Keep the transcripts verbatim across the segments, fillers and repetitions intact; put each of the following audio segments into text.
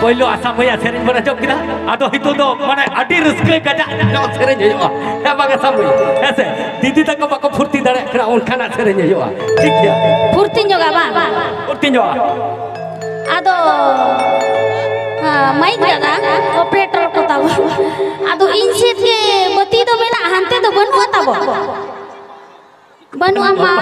ᱯᱳᱭᱞᱳ ᱟᱥᱟᱢ ᱵᱚᱭᱦᱟ ᱥᱮᱨᱮᱧ ᱵᱚᱱ ᱟᱸᱡᱚᱢ ᱠᱮᱫᱟ᱾ ᱟᱫᱚ ᱱᱤᱛᱚᱜ ᱫᱚ ᱢᱟᱱᱮ ᱟᱹᱰᱤ ᱨᱟᱹᱥᱠᱟᱹ ᱠᱟᱡᱟᱜ ᱧᱚᱜ ᱥᱮᱨᱮᱧ ᱦᱩᱭᱩᱜᱼᱟ᱾ ᱦᱮᱸ ᱵᱟᱝ ᱟᱥᱟᱢ ᱵᱚᱭᱦᱟ? ᱦᱮᱸ ᱥᱮ? ᱫᱤᱫᱤ ᱛᱟᱠᱚ ᱵᱟᱠᱚ ᱯᱷᱩᱨᱛᱤ ᱫᱟᱲᱮᱭᱟᱜ ᱠᱟᱱᱟ, ᱚᱱᱠᱟᱱᱟᱜ ᱥᱮᱨᱮᱧ ᱦᱩᱭᱩᱜᱼᱟ᱾ ᱴᱷᱤᱠ ᱜᱮᱭᱟ? ᱯᱷᱩᱨᱛᱤ ᱧᱚᱜᱟ ᱵᱟᱝ? ᱯᱷᱩᱨᱛᱤ ᱧᱚᱜᱟ᱾ ᱟᱫᱚ, ᱦᱮᱸ, ᱢᱟᱭᱤᱠ ᱫᱟᱫᱟ, ᱚᱯᱟᱨᱮᱴᱚᱨ ᱠᱚ ᱛᱟᱵᱚ᱾ ᱟᱫᱚ ᱤᱧ ᱥᱮᱫ ᱜᱮ ᱵᱟᱹᱛᱤ ᱫᱚ ᱢᱮᱱᱟᱜᱼᱟ, ᱦᱟᱱᱛᱮ ᱫᱚ ᱵᱟᱹᱱᱩᱜᱼᱟ ᱛᱟᱵᱚ᱾ ᱵᱟᱹᱱᱩᱜᱼᱟ ᱢᱟ᱾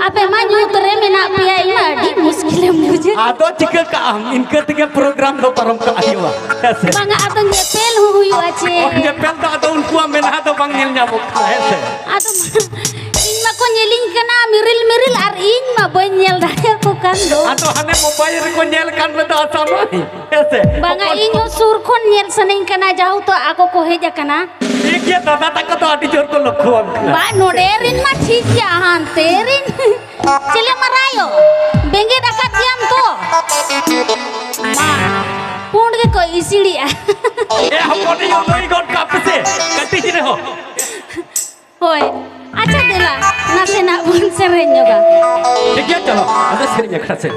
ᱟᱯᱮ ᱢᱟ ᱧᱩᱛ ᱨᱮ ᱢᱮᱱᱟᱜ ᱯᱮᱭᱟ, ᱤᱧ ᱢᱟ ᱟᱹᱰᱤ ᱢᱩᱥᱠᱤᱞᱮᱢ ᱵᱩᱡᱷᱟᱹᱣ᱾ ᱟᱫᱚ ᱪᱤᱠᱟᱹ ᱠᱟᱜ ᱟᱢ, ᱤᱱᱠᱟᱹ ᱛᱮᱜᱮ ᱯᱨᱳᱜᱨᱟᱢ ᱫᱚ ᱯᱟᱨᱚᱢ ᱠᱟᱜ ᱦᱩᱭᱩᱜᱼᱟ, ᱦᱮᱸ ᱥᱮ? ᱵᱟᱝᱟ, ᱟᱫᱚ ᱧᱮᱯᱮᱞ ᱦᱚᱸ ᱦᱩᱭᱩᱜᱼᱟ ᱪᱮ? ᱚ, ᱧᱮᱯᱮᱞ ᱫᱚ ᱟᱫᱚ ᱩᱱᱠᱩᱣᱟᱜ ᱢᱮᱫᱦᱟ ᱫᱚ ᱵᱟᱝ ᱧᱮᱞ ᱧᱟᱢᱚᱜ ᱠᱟᱱᱟ, ᱦᱮᱸ ᱥᱮ? ᱟᱫᱚ ᱢᱟ, ᱤᱧ ᱢᱟᱠᱚ ᱧᱮᱞᱤᱧ ᱠᱟᱱᱟ ᱢᱤᱨᱤᱞ ᱢᱤᱨᱤᱞ, ᱟᱨ ᱤᱧ ᱢᱟ ᱵᱟᱹᱧ ᱧᱮᱞ ᱫᱟᱲᱮᱭᱟᱠᱚ ᱠᱟᱱ ᱫᱚ᱾ ᱟᱫᱚ ᱦᱟᱱᱮ ᱢᱳᱵᱟᱭᱤᱞ ᱨᱮᱠᱚ ᱧᱮᱞ ᱠᱟᱱ ᱢᱮ ᱫᱚ ᱟᱥᱟ ᱢᱟᱹᱭ, ᱦᱮᱸ ᱥᱮ? ᱵᱟᱝᱟ, ᱦᱚᱯᱚᱱ ᱤᱧ ᱦᱚᱸ ᱥᱩᱨ ᱠᱷᱚᱱ ᱧᱮᱞ ᱥᱟᱱᱟᱧ ᱠᱟᱱᱟ, ᱡᱟᱦᱩ ᱛᱚ ᱟᱠᱚ ᱠᱚ ᱦᱮᱡ ᱟᱠᱟᱱᱟ᱾ ᱴᱷᱤᱠ ᱜᱮᱭᱟ, ᱫᱟᱫᱟ ᱛᱟᱠᱚ ᱫᱚ ᱟᱹᱰᱤ ᱡᱳᱨ ᱠᱚ ᱞᱚᱠᱠᱷᱚᱣᱟᱢ ᱠᱟᱱᱟ᱾ ᱵᱟ, ᱱᱚᱰᱮ ᱨᱤᱱ ᱢᱟ ᱴᱷᱤᱠ ᱜᱮᱭᱟ, ᱦᱟᱱᱛᱮ ᱨᱤᱱ ᱪᱮᱞᱮ ᱢᱟᱨᱟᱭᱚ, ᱵᱮᱸᱜᱮᱫ ᱟᱠᱟᱫ ᱜᱮᱭᱟᱢ ᱛᱚ? ᱢᱟ, ᱯᱩᱸᱰ ᱜᱮᱠᱚ ᱤᱥᱤᱲᱤᱜᱼᱟ᱾ ᱮ ᱦᱚᱯᱚᱱᱤᱧ, ᱞᱟᱹᱭ ᱜᱚᱫ ᱠᱟᱜ ᱯᱮᱥᱮ, ᱠᱟᱹᱴᱤᱡ ᱨᱮᱦᱚᱸ᱾ ᱦᱳᱭ, ᱟᱪᱪᱷᱟ, ᱫᱮᱞᱟ, ᱱᱟᱥᱮᱱᱟᱜ ᱵᱚᱱ ᱥᱮᱨᱮᱧ ᱧᱚᱜᱟ᱾ ᱴᱷᱤᱠ ᱜᱮᱭᱟ, ᱪᱚᱞᱚ, ᱟᱫᱚ ᱥᱮᱨᱮᱧ ᱟᱠᱷᱲᱟ ᱥᱮᱫ᱾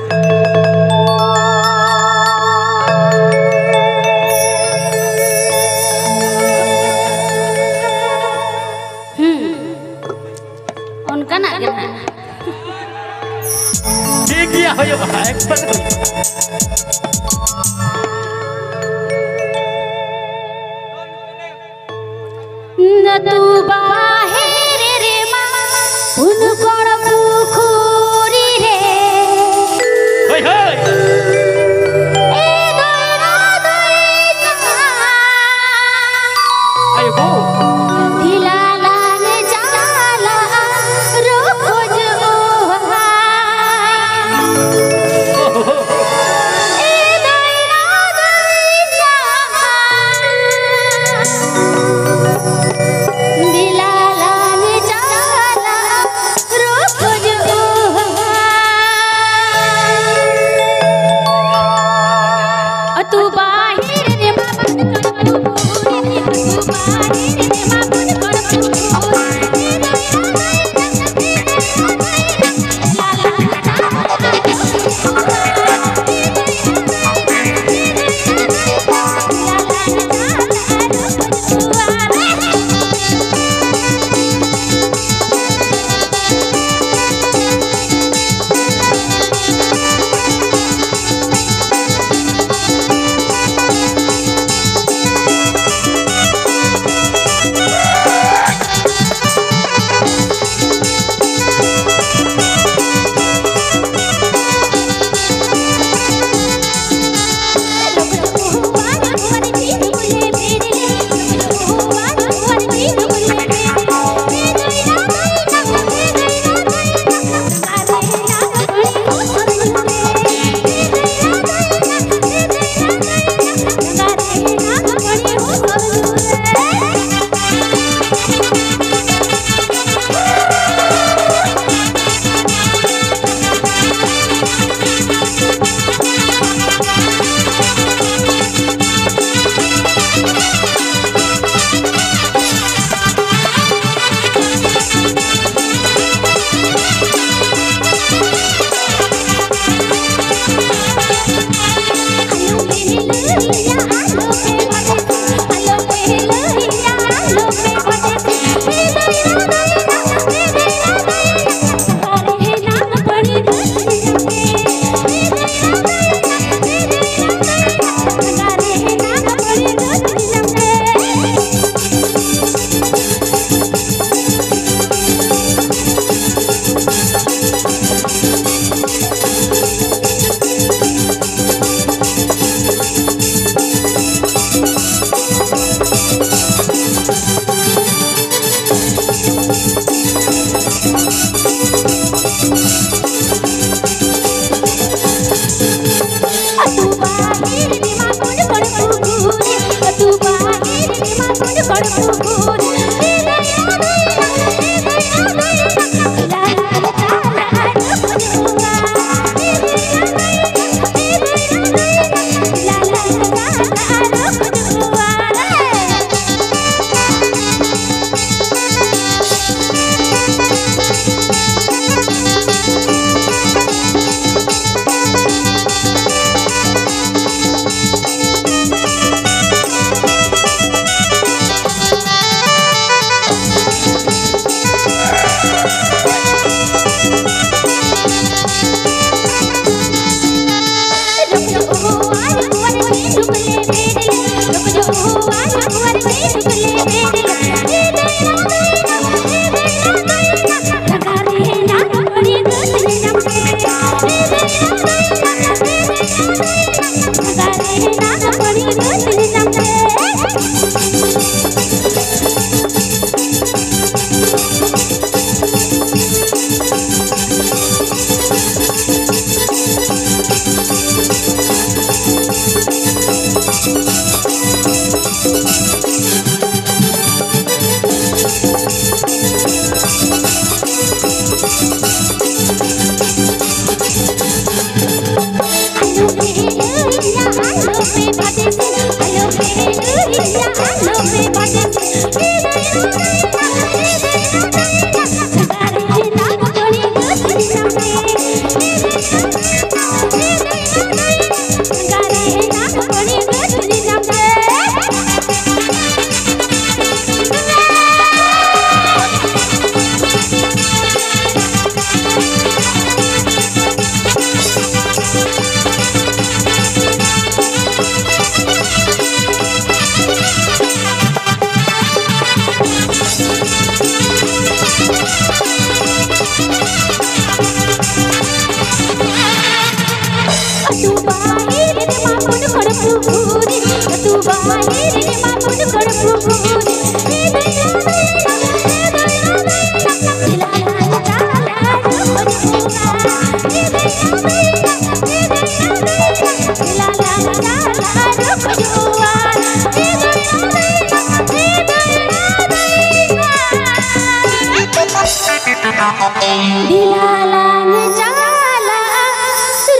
ᱫᱮᱞᱟ ᱞᱟᱝ ᱪᱟᱞᱟᱜᱼᱟ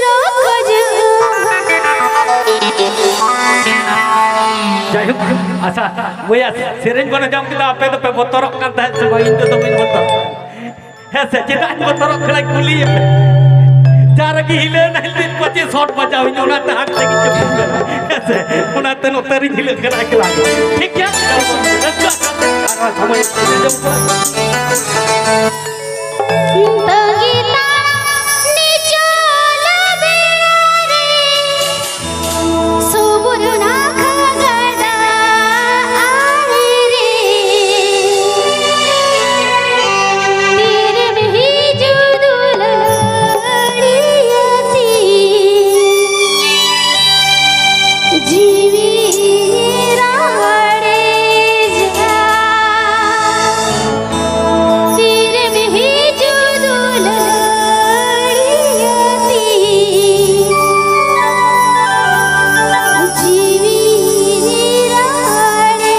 ᱨᱚᱠᱚᱡ ᱩᱵ᱾ ᱡᱟᱭᱦᱳᱠ, ᱟᱪᱪᱷᱟ, ᱵᱚᱭᱦᱟ, ᱥᱮᱨᱮᱧ ᱵᱚᱱ ᱟᱸᱡᱚᱢ ᱠᱮᱫᱟ, ᱟᱯᱮ ᱫᱚᱯᱮ ᱵᱚᱛᱚᱨᱚᱜ ᱠᱟᱱ ᱛᱟᱦᱮᱸᱫ ᱥᱮ ᱵᱟᱝ? ᱤᱧ ᱫᱚ ᱫᱚᱢᱮᱧ ᱵᱚᱛᱚᱨᱚᱜ ᱠᱟᱱᱟ᱾ ᱦᱮᱸ ᱥᱮ, ᱪᱮᱫᱟᱜ ᱤᱧ ᱵᱚᱛᱚᱨᱚᱜ ᱠᱟᱱᱟ ᱠᱩᱞᱤᱭᱮ ᱯᱮ᱾ ᱡᱟ ᱨᱮᱜᱮ ᱦᱤᱞᱟᱹᱣ ᱮᱱᱟ, ᱦᱤᱞᱟᱹᱣ ᱯᱟᱪᱮ ᱥᱚᱴ ᱵᱟᱡᱟᱣ ᱤᱧ, ᱚᱱᱟᱛᱮ ᱦᱟᱸᱰᱮ ᱜᱤᱧ ᱪᱟᱯᱩᱫ ᱠᱟᱱᱟ᱾ ᱦᱮᱸ ᱥᱮ, ᱚᱱᱟᱛᱮ ᱱᱚᱛᱮ ᱨᱤᱧ ᱦᱤᱞᱟᱹᱜ ᱠᱟᱱᱟ ᱮᱠᱞᱟ ᱜᱮ᱾ ᱴᱷᱤᱠ ᱜᱮᱭᱟ? ᱟᱨ ᱥᱚᱢᱚᱭ ᱛᱟᱺᱜᱤ ᱛᱟᱲᱟᱢ ᱱᱤᱪᱚᱞ ᱵᱮᱲᱟ ᱨᱮ᱾ ᱥᱩᱵᱚᱨᱱᱟᱠᱷᱟ ᱜᱟᱰᱟ ᱟᱲᱮ ᱨᱮ ᱛᱤᱨᱮᱢ ᱦᱤᱡᱩᱜ ᱫᱩᱞᱟᱹᱲᱤᱭᱟᱹ ᱛᱤᱧ? ᱡᱤᱣᱤ ᱨᱟᱲᱮᱡᱟ᱾ ᱛᱤᱨᱮᱢ ᱦᱤᱡᱩᱜ ᱫᱩᱞᱟᱹᱲᱤᱭᱟᱹ ᱛᱤᱧ? ᱡᱤᱣᱤ ᱨᱟᱲᱮᱡᱟ᱾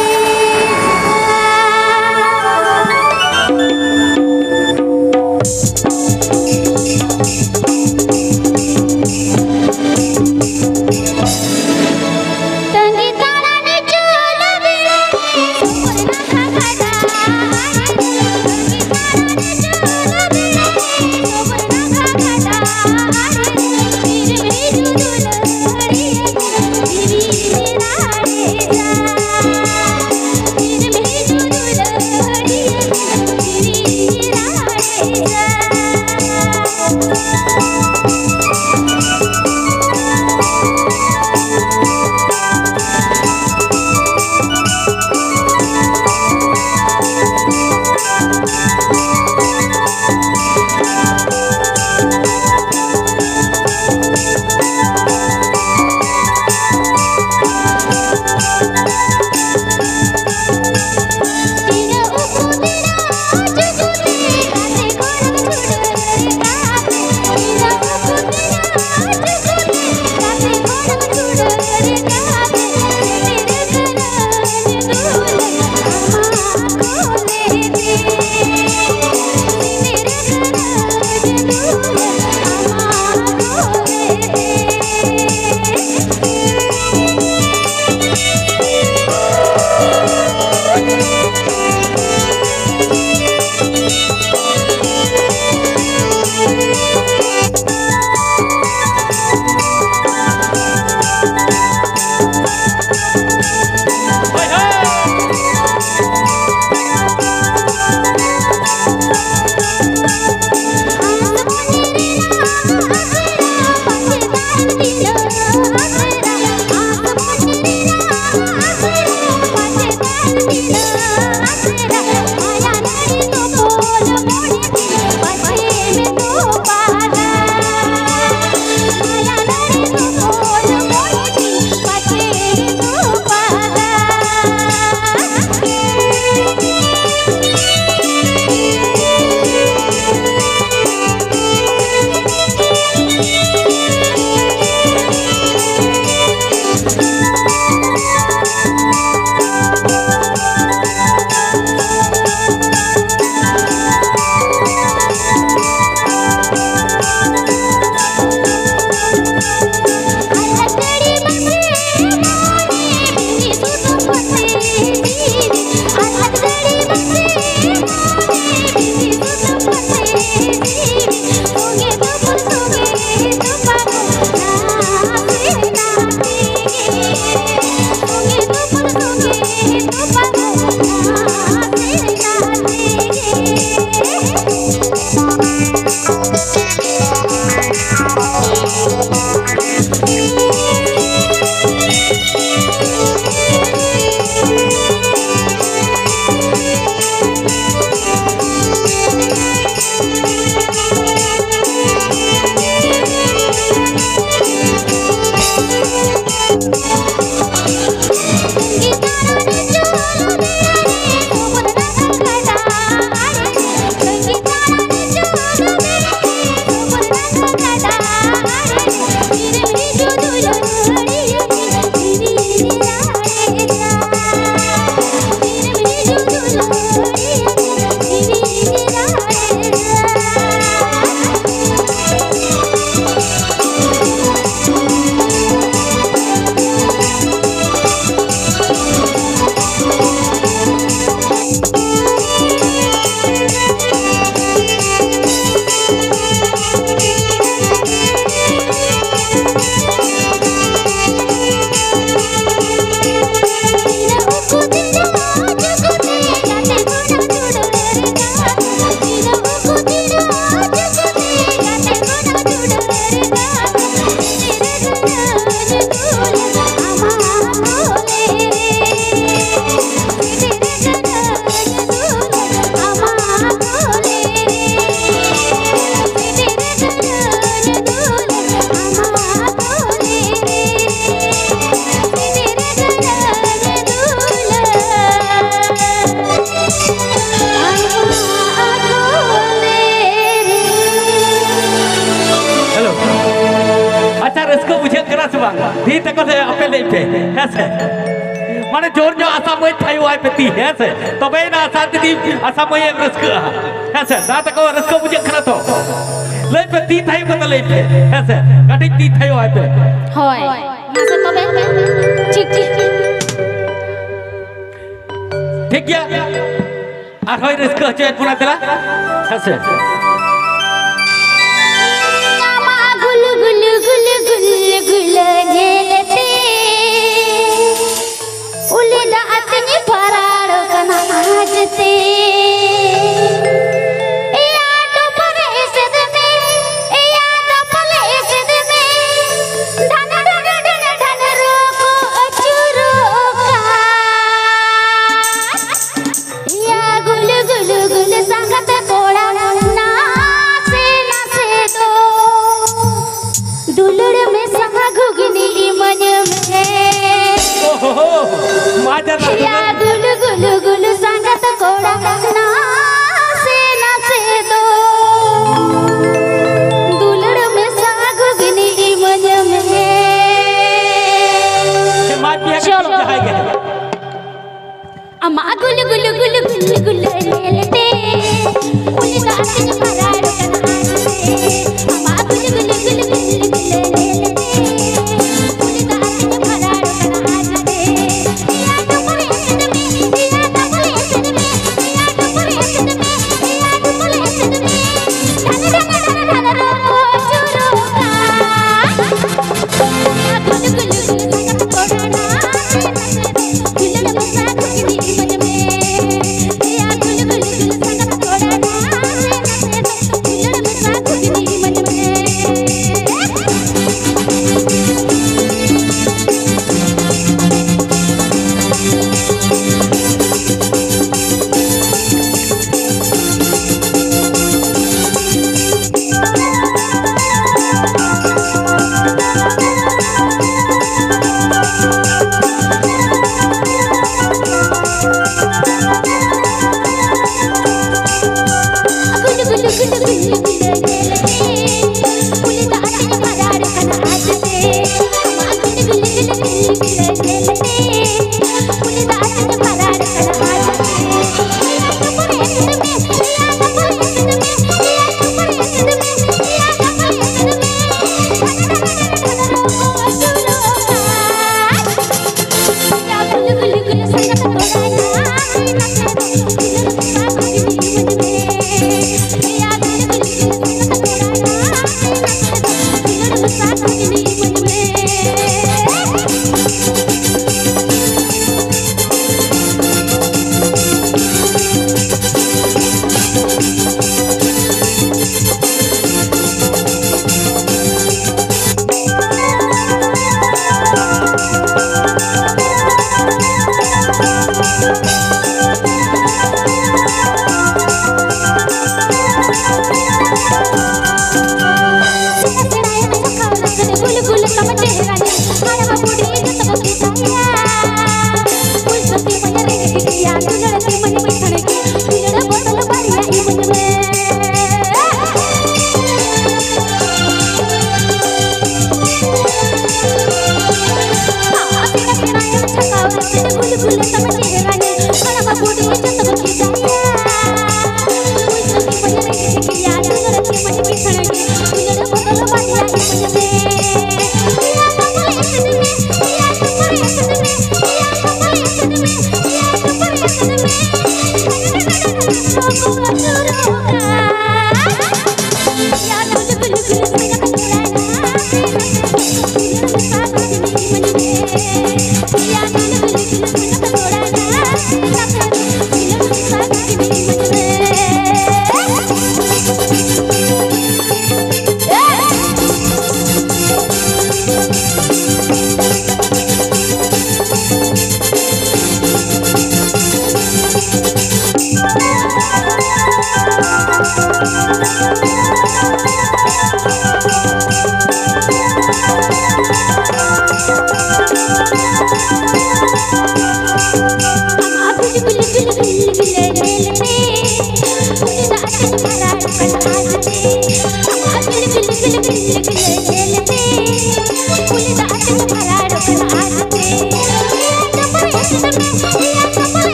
ᱦᱮᱞᱳ᱾ ᱟᱪᱪᱷᱟ, ᱨᱟᱹᱥᱠᱟᱹ ᱵᱩᱡᱷᱟᱹᱜ ᱠᱟᱱᱟ ᱥᱮ ᱵᱟᱝ? ᱫᱤᱫᱤ ᱛᱟᱠᱚ ᱥᱮ ᱟᱯᱮ ᱞᱟᱹᱭ ᱯᱮ, ᱦᱮᱸ ᱥᱮ? ᱢᱟᱱᱮ ᱡᱳᱨ ᱧᱚᱜ ᱟᱥᱟ ᱢᱟᱹᱭ ᱛᱷᱟᱭᱚ ᱟᱭ ᱯᱮ ᱛᱤ, ᱦᱮᱸ ᱥᱮ? ᱛᱚᱵᱮᱭᱮᱱᱟ ᱟᱥᱟ ᱫᱤᱫᱤ, ᱟᱥᱟ ᱢᱟᱹᱭ ᱮᱢ ᱨᱟᱹᱥᱠᱟᱹᱜᱼᱟ, ᱦᱮᱸ ᱥᱮ? ᱫᱟ ᱛᱟᱠᱚ ᱨᱟᱹᱥᱠᱟᱹ ᱵᱩᱡᱷᱟᱹᱜ ᱠᱟᱱᱟ ᱛᱚ? ᱞᱟᱹᱭ ᱯᱮ, ᱛᱤ ᱛᱷᱟᱭᱚ ᱠᱟᱛᱮ ᱞᱟᱹᱭ ᱯᱮ, ᱦᱮᱸ ᱥᱮ? ᱠᱟᱹᱴᱤᱡ ᱛᱤ ᱛᱷᱟᱭᱚ ᱟᱭ ᱯᱮ᱾ ᱦᱳᱭ, ᱢᱟᱥᱮ ᱛᱚᱵᱮ᱾ ᱴᱷᱤᱠ, ᱴᱷᱤᱠ, ᱴᱷᱤᱠ᱾ ᱴᱷᱤᱠ ᱜᱮᱭᱟ, ᱟᱨᱦᱚᱸᱭ ᱨᱟᱹᱥᱠᱟᱹ ᱦᱚᱪᱚᱭᱮᱫ ᱵᱚᱱᱟ, ᱫᱮᱞᱟ᱾ ᱦᱮᱸ ᱥᱮ? ᱟᱢᱟᱜ ᱜᱩᱞ ᱜᱩᱞ ᱜᱩᱞ ᱜᱩᱞ ᱜᱩᱞ ᱧᱮᱞᱛᱮ ᱩᱞᱤ ᱫᱟᱜ ᱛᱤᱧ ᱯᱟᱨᱟᱲ ᱠᱟᱱᱟ ᱟᱡᱛᱮ᱾ ᱮᱭᱟ ᱫᱚ ᱯᱟᱞᱮ ᱮᱥᱮᱫ ᱢᱮ, ᱮᱭᱟ ᱫᱚ ᱯᱟᱞᱮ ᱮᱥᱮᱫ ᱢᱮ, ᱰᱷᱟᱱ ᱰᱷᱟᱱ ᱰᱷᱟᱱ ᱰᱷᱟᱱ ᱨᱚᱠᱚ ᱟᱹᱪᱩᱨᱚᱜ ᱠᱟᱱ᱾ ᱮᱭᱟ ᱜᱩᱞ ᱜᱩᱞ ᱜᱩᱞ ᱥᱟᱸᱜᱟᱛᱮ ᱠᱚᱲᱟ ᱱᱟ ᱭᱟ ᱜᱩᱞᱩ ᱜᱩᱞᱩ ᱜᱩᱞᱩ ᱥᱟᱸᱜᱟᱛ ᱠᱚᱲᱟ, ᱱᱟᱥᱮ ᱱᱟᱥᱮ ᱫᱚ ᱫᱩᱞᱟᱹᱲ ᱢᱮᱥᱟ ᱜᱷᱩᱜᱽᱱᱤ ᱤᱢᱟᱹᱧ ᱢᱮ᱾ ᱪᱚᱞᱚ᱾ ᱟᱢᱟᱜ ᱜᱩᱞᱩ ᱜᱩᱞᱩ ᱜᱩᱞᱩ ᱜᱩᱞᱩ ᱜᱩᱞᱩ ᱧᱮᱞᱛᱮ ᱩᱱᱤ ᱫᱚ ᱟᱹᱛᱤᱧ ᱯᱟᱨᱟᱲ ᱠᱟᱱᱟ ᱟᱡᱛᱮ᱾ ᱟᱢᱟᱜ ᱜᱩᱞᱩ ᱜᱩᱞᱩ ᱜᱩᱞᱩ ᱜᱩᱞᱩ ᱜᱩᱞᱩ ᱧᱮᱞᱛᱮ ᱩᱱᱤ ᱫᱚ ᱟᱹᱛᱤᱧ ᱯᱟᱨᱟᱲ ᱠᱟᱱᱟ ᱟᱡᱛᱮ᱾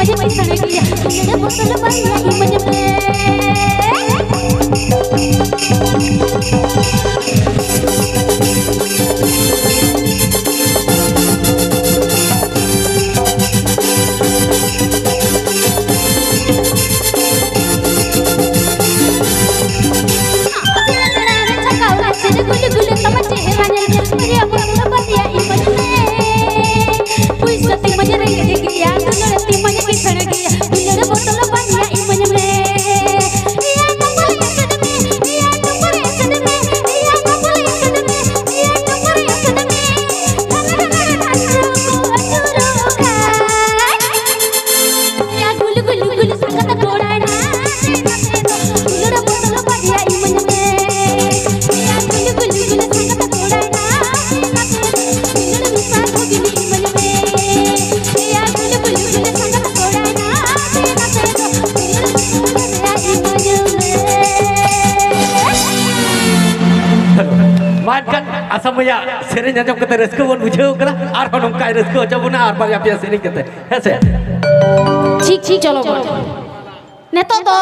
ᱟᱹᱰᱤ ᱯᱚᱭᱥᱟ ᱨᱮ ᱜᱮᱭᱟ, ᱤᱧ ᱵᱚᱛᱚᱞ ᱵᱟᱨᱭᱟ ᱤᱢᱟᱹᱧ ᱢᱮ᱾ ᱜᱩᱞ ᱜᱩᱞ ᱛᱟᱢᱟ ᱪᱮᱦᱨᱟ ᱧᱮᱞ, ᱵᱟᱨᱭᱟ ᱵᱚᱛᱚᱞ ᱵᱟᱨᱭᱟ ᱤᱢᱟᱹᱧ ᱢᱮ᱾ ᱯᱩᱭᱥᱟᱹ ᱛᱤ ᱢᱟᱹᱧ ᱨᱮᱸᱜᱮᱡ ᱜᱮᱭᱟ, ᱫᱩᱞᱟᱹᱲ ᱛᱤ ᱢᱟᱹᱧ ᱠᱤᱥᱟᱹᱬ ᱜᱮᱭᱟ, ᱫᱩᱞᱟᱹᱲ ᱵᱚᱛᱚᱞ ᱵᱟᱨᱭᱟ ᱤᱢᱟᱹᱧ ᱢᱮ᱾ ᱤᱭᱟᱹ ᱴᱩᱯᱩᱨ ᱮᱥᱮᱫ ᱢᱮ, ᱤᱭᱟᱹ ᱴᱩᱯᱩᱨ ᱮᱥᱮᱫ ᱢᱮ, ᱤᱭᱟᱹ ᱴᱩᱯᱩᱨ ᱮᱥᱮᱫ ᱢᱮ, ᱤᱭᱟᱹ ᱴᱩᱯᱩᱨ ᱮᱥᱮᱫ ᱢᱮ᱾ ᱫᱷᱟᱱᱟ ᱫᱷᱟᱱᱟ ᱫᱷᱟᱱᱟ ᱠᱚ ᱟᱹᱪᱩᱨᱚᱜ ᱠᱷᱟᱱ᱾ ᱤᱭᱟᱹ ᱜᱩᱞ ᱜᱩᱞ ᱜᱩᱞ ᱥᱟᱸᱜᱟᱛ ᱠᱚᱲᱟ ᱱᱟᱥᱮ ᱱᱟᱥᱮ ᱫᱚ, ᱫᱩᱞᱟᱹᱲ ᱵᱚᱛᱚᱞ ᱵᱟᱨᱭᱟ ᱤᱢᱟᱹᱧ ᱢᱮ᱾ ᱤᱭᱟᱹ ᱜᱩᱞ ᱜᱩᱞ ᱜᱩᱞ ᱥᱟᱸᱜᱟᱛ ᱠᱚᱲᱟ ᱱᱟᱥᱮ ᱱᱟᱥᱮ ᱫᱚ, ᱫᱩᱞᱟᱹᱲ ᱢᱮᱥᱟ ᱜᱷᱩᱜᱽᱱᱤ ᱤᱢᱟᱹᱧ ᱢᱮ᱾ ᱤᱭᱟᱹ ᱜᱩᱞ ᱜᱩᱞ ᱜᱩᱞ ᱥᱟᱸᱜᱟᱛ ᱠᱚᱲᱟ ᱱᱟᱥᱮ ᱱᱟᱥᱮ ᱫᱚ, ᱫᱩᱞᱟᱹᱲ ᱢᱮᱥᱟ ᱜᱷᱩᱜᱽᱱᱤ ᱤᱢᱟᱹᱧ ᱢᱮ᱾ ᱢᱟ ᱮᱱᱠᱷᱟᱱ ᱟᱥᱟᱢ ᱟᱭᱟᱜ ᱥᱮᱨᱮᱧ ᱟᱸᱡᱚᱢ ᱠᱟᱛᱮ ᱨᱟᱹᱥᱠᱟᱹ ᱵᱚᱱ ᱵᱩᱡᱷᱟᱹᱣ ᱠᱟᱱᱟ, ᱟᱨᱦᱚᱸ ᱱᱚᱝᱠᱟᱭ ᱨᱟᱹᱥᱠᱟᱹ ᱦᱚᱪᱚ ᱵᱚᱱᱟ ᱟᱨ ᱵᱟᱨᱭᱟ ᱯᱮᱭᱟ ᱥᱮᱨᱮᱧ ᱠᱟᱛᱮ, ᱦᱮᱸ ᱥᱮ? ᱴᱷᱤᱠ, ᱴᱷᱤᱠ, ᱪᱚᱞᱚ ᱵᱚᱱ᱾ ᱱᱤᱛᱚᱜ ᱫᱚ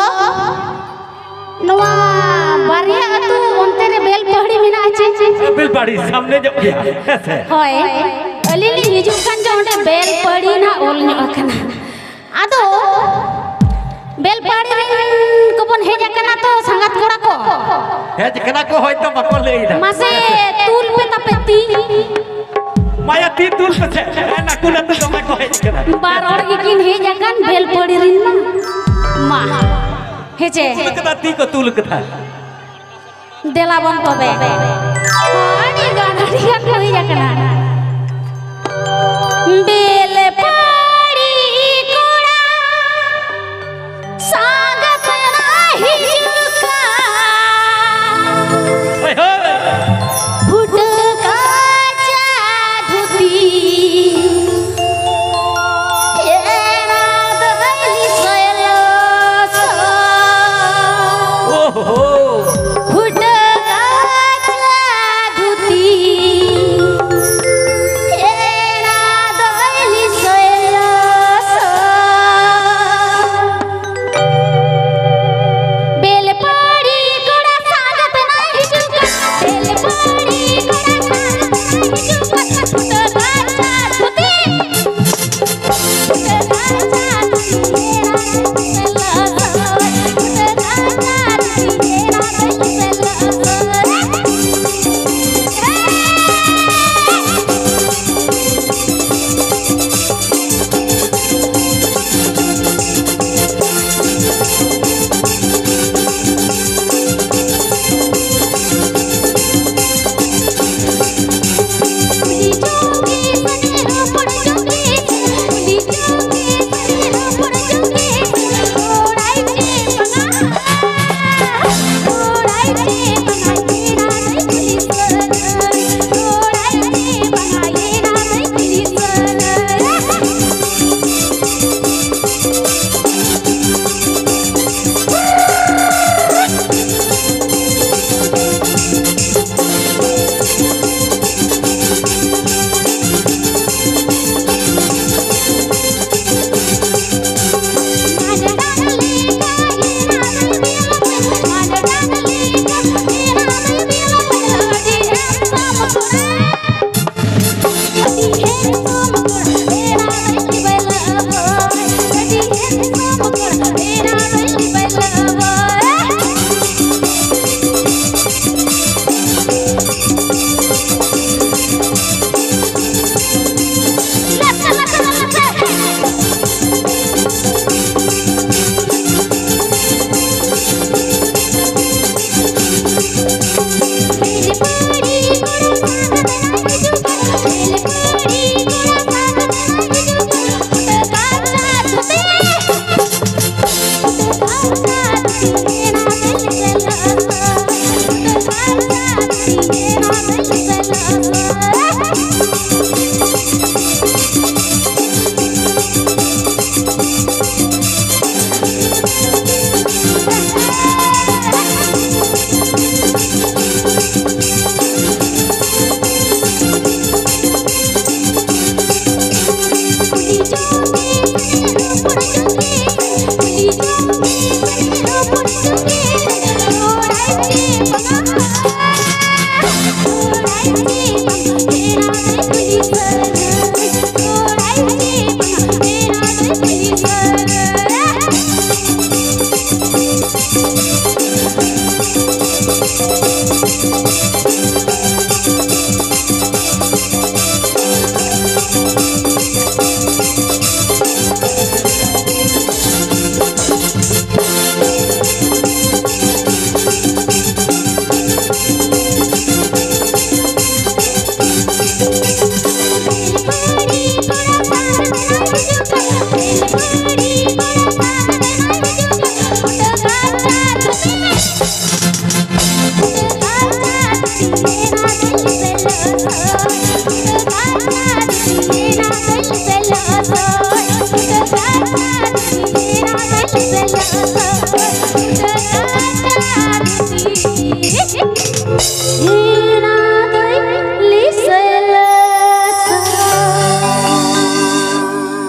ᱱᱚᱣᱟ ᱵᱟᱨᱭᱟ ᱟᱹᱛᱩ ᱚᱱᱛᱮ ᱨᱮ ᱵᱮᱞᱯᱟᱦᱟᱲᱤ ᱢᱮᱱᱟᱜᱼᱟ ᱪᱮ? ᱵᱮᱞᱯᱟᱦᱟᱲᱤ ᱥᱟᱢᱱᱮ ᱧᱚᱜ ᱜᱮᱭᱟ, ᱦᱮᱸ ᱥᱮ? ᱦᱳᱭ, ᱟᱹᱞᱤᱧ ᱞᱤᱧ ᱦᱤᱡᱩᱜ ᱠᱷᱟᱱ ᱡᱮ ᱚᱸᱰᱮ ᱵᱮᱞᱯᱟᱦᱟᱲᱤ ᱱᱟᱜ ᱚᱞ ᱧᱚᱜ ᱟᱠᱟᱱᱟ᱾ ᱟᱫᱚ ᱵᱮᱞᱯᱟᱦᱟᱲᱤ ᱨᱮᱱ ᱠᱚᱵᱚᱱ ᱦᱮᱡ ᱟᱠᱟᱱᱟ ᱛᱚ, ᱥᱟᱸᱜᱟᱛ ᱠᱚᱲᱟ ᱠᱚ᱾ ᱦᱮᱡ ᱠᱟᱱᱟ ᱠᱚ, ᱦᱚᱭᱛᱚ ᱵᱟᱠᱚ ᱞᱟᱹᱭ ᱮᱫᱟ᱾ ᱢᱟᱥᱮ ᱛᱩᱞ ᱯᱮ ᱛᱟᱯᱮ ᱛᱤ᱾ ᱢᱟᱭᱟ, ᱛᱤ ᱛᱩᱞ ᱯᱮᱥᱮ᱾ ᱦᱮᱸ, ᱱᱟᱠᱩ ᱱᱟᱛᱩ ᱫᱚᱢᱮ ᱠᱚ ᱦᱮᱡ ᱠᱟᱱᱟ᱾ ᱵᱟᱨ ᱦᱚᱲ ᱜᱮᱠᱤᱱ ᱦᱮᱡ ᱟᱠᱟᱱ ᱵᱮᱞᱯᱟᱦᱟᱲᱤ ᱨᱮᱱ ᱢᱟ᱾ ᱢᱟ᱾ ᱦᱮᱸᱪᱮ? ᱛᱩᱞ ᱠᱟᱫᱟ, ᱛᱤ ᱠᱚ ᱛᱩᱞ ᱠᱟᱫᱟ᱾ ᱫᱮᱞᱟ ᱵᱚᱱ ᱛᱚᱵᱮ᱾ ᱟᱹᱰᱤ ᱜᱟᱱ, ᱟᱹᱰᱤ ᱜᱟᱱ ᱠᱚ ᱦᱮᱡ ᱟᱠᱟᱱᱟ᱾ ᱵᱮᱞᱯᱟᱦᱟᱲᱤ ᱠᱚᱲᱟ ᱥᱟᱸᱜᱟᱛ ᱨᱮ ᱦᱤᱡᱩᱜ ᱠᱟᱱ᱾ ᱦᱳᱭ, ᱦᱳᱭ᱾ ᱯᱷᱩᱴᱟᱹ ᱠᱟᱪᱟ ᱫᱷᱩᱛᱤ, ᱮᱲᱟ ᱫᱟᱹᱞᱤ ᱥᱚᱭᱞᱚ ᱥᱚ᱾ ᱳᱦᱳ᱾ ᱯᱷᱩᱴᱟᱹ ᱠᱟᱪᱟ ᱫᱷᱩᱛᱤ, ᱮᱲᱟ ᱫᱟᱹᱞᱤ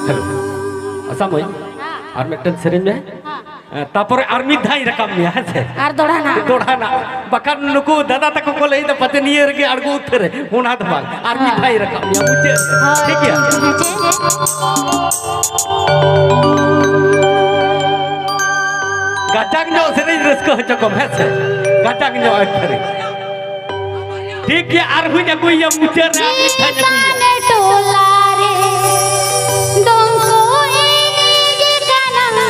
ᱦᱮᱞᱳ, ᱟᱥᱟ ᱢᱟᱹᱭ, ᱟᱨ ᱢᱤᱫᱴᱮᱱ ᱥᱮᱨᱮᱧ ᱢᱮ᱾ ᱦᱮᱸ, ᱛᱟᱯᱚᱨᱮ ᱟᱨ ᱢᱤᱫ ᱫᱷᱟᱣ ᱤᱧ ᱨᱟᱠᱟᱵ ᱢᱮᱭᱟ, ᱦᱮᱸ ᱥᱮ? ᱟᱨ ᱫᱚᱲᱦᱟ ᱱᱟᱜ᱾ ᱫᱚᱲᱦᱟ ᱱᱟᱜ᱾ ᱵᱟᱠᱷᱟᱱ ᱱᱩᱠᱩ ᱫᱟᱫᱟ ᱛᱟᱠᱚ ᱠᱚ ᱞᱟᱹᱭᱫᱟ ᱯᱟᱪᱮ ᱱᱤᱭᱟᱹ ᱨᱮᱜᱮ ᱟᱬᱜᱚ ᱩᱛᱟᱹᱨᱮ, ᱚᱱᱟ ᱫᱚ ᱵᱟᱝ, ᱟᱨ ᱢᱤᱫ ᱫᱷᱟᱣ ᱤᱧ ᱨᱟᱠᱟᱵ ᱢᱮᱭᱟ, ᱢᱩᱪᱟᱹᱫ ᱨᱮ᱾ ᱦᱳᱭ᱾ ᱴᱷᱤᱠ ᱜᱮᱭᱟ? ᱦᱮᱸ, ᱪᱮᱫ? ᱜᱟᱡᱟᱠ ᱧᱚᱜ ᱥᱮᱨᱮᱧ ᱨᱟᱹᱥᱠᱟᱹ ᱦᱚᱪᱚ ᱠᱚᱢ, ᱦᱮᱸ ᱥᱮ? ᱜᱟᱡᱟᱠ ᱧᱚᱜ ᱮᱠᱵᱟᱨᱮ᱾ ᱴᱷᱤᱠ ᱜᱮᱭᱟ, ᱟᱨᱦᱚᱸᱧ ᱟᱹᱜᱩᱭᱮᱭᱟ, ᱢᱩᱪᱟᱹᱫ ᱨᱮ ᱟᱨ ᱢᱤᱫ ᱫᱷᱟᱣ ᱟᱹᱜᱩᱭᱮᱭᱟ᱾ ᱪᱮᱛᱟᱱ ᱴᱚᱞᱟ ᱨᱮ ᱫᱚᱝ ᱠᱚ ᱮᱱᱮᱡ ᱠᱟᱱᱟ,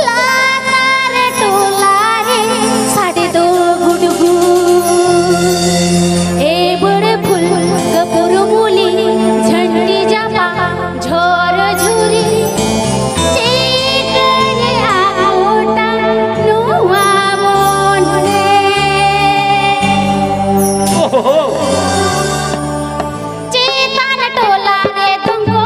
ᱞᱟᱛᱟᱨ ᱴᱚᱞᱟ ᱨᱮ ᱥᱟᱰᱮ ᱫᱚ ᱜᱩᱰᱜᱩ᱾ ᱮ ᱵᱟᱹᱲ ᱯᱷᱩᱞ ᱠᱟᱹᱯᱩᱨ ᱢᱩᱞᱤ ᱡᱷᱟᱹᱱᱴᱤ ᱡᱟᱯᱟ ᱡᱷᱚᱨ ᱡᱷᱩᱨᱤ ᱪᱤᱠᱟᱹᱧ ᱟᱠᱚᱴᱟ ᱱᱚᱣᱟ ᱢᱚᱱᱮ᱾ ᱪᱮᱛᱟᱱ ᱴᱚᱞᱟ ᱨᱮ ᱫᱚᱝ ᱠᱚ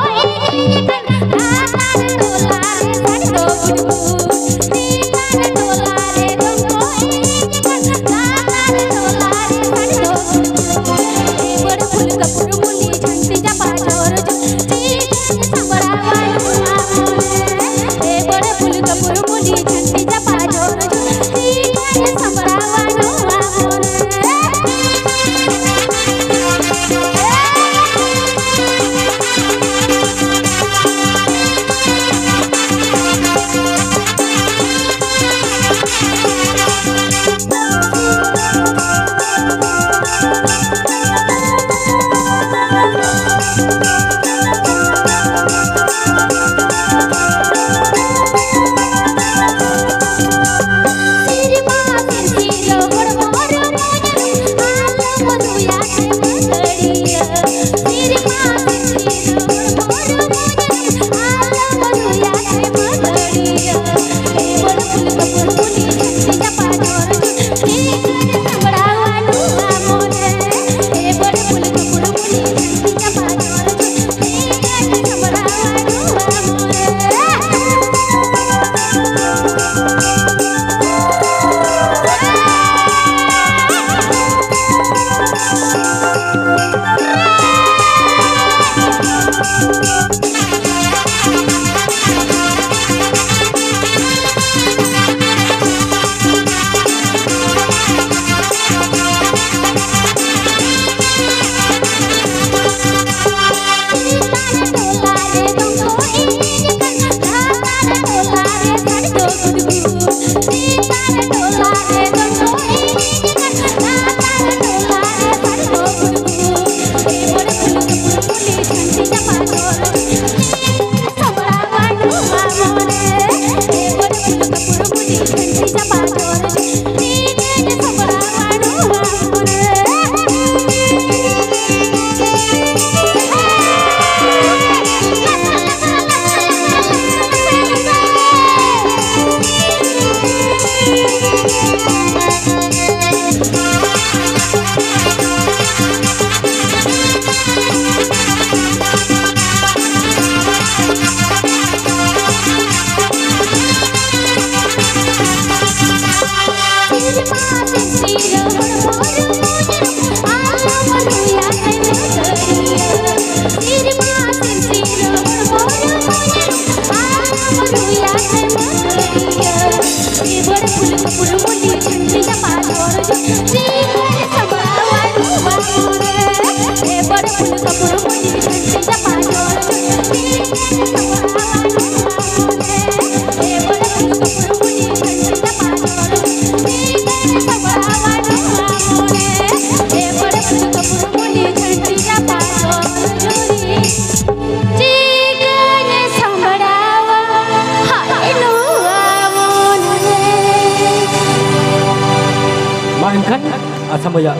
ᱥᱟᱢᱟᱭᱟ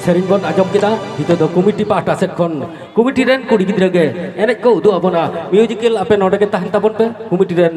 ᱥᱮᱨᱮᱧ ᱵᱚᱱ ᱟᱸᱡᱚᱢ ᱠᱮᱫᱟ᱾ ᱱᱤᱛᱚᱜ ᱫᱚ ᱠᱚᱢᱤᱴᱤ ᱯᱟᱦᱴᱟ ᱥᱮᱫ ᱠᱷᱚᱱ ᱠᱚᱢᱤᱴᱤ ᱨᱮᱱ ᱠᱩᱲᱤ ᱜᱤᱫᱽᱨᱟᱹ ᱜᱮ ᱮᱱᱮᱡ ᱠᱚ ᱩᱫᱩᱜ ᱟᱵᱚᱱᱟ᱾ ᱢᱤᱭᱩᱡᱤᱠᱟᱞ ᱟᱯᱮ ᱱᱚᱰᱮ ᱜᱮ ᱛᱟᱦᱮᱱ ᱛᱟᱵᱚᱱ ᱯᱮ᱾ ᱠᱚᱢᱤᱴᱤ ᱨᱮᱱ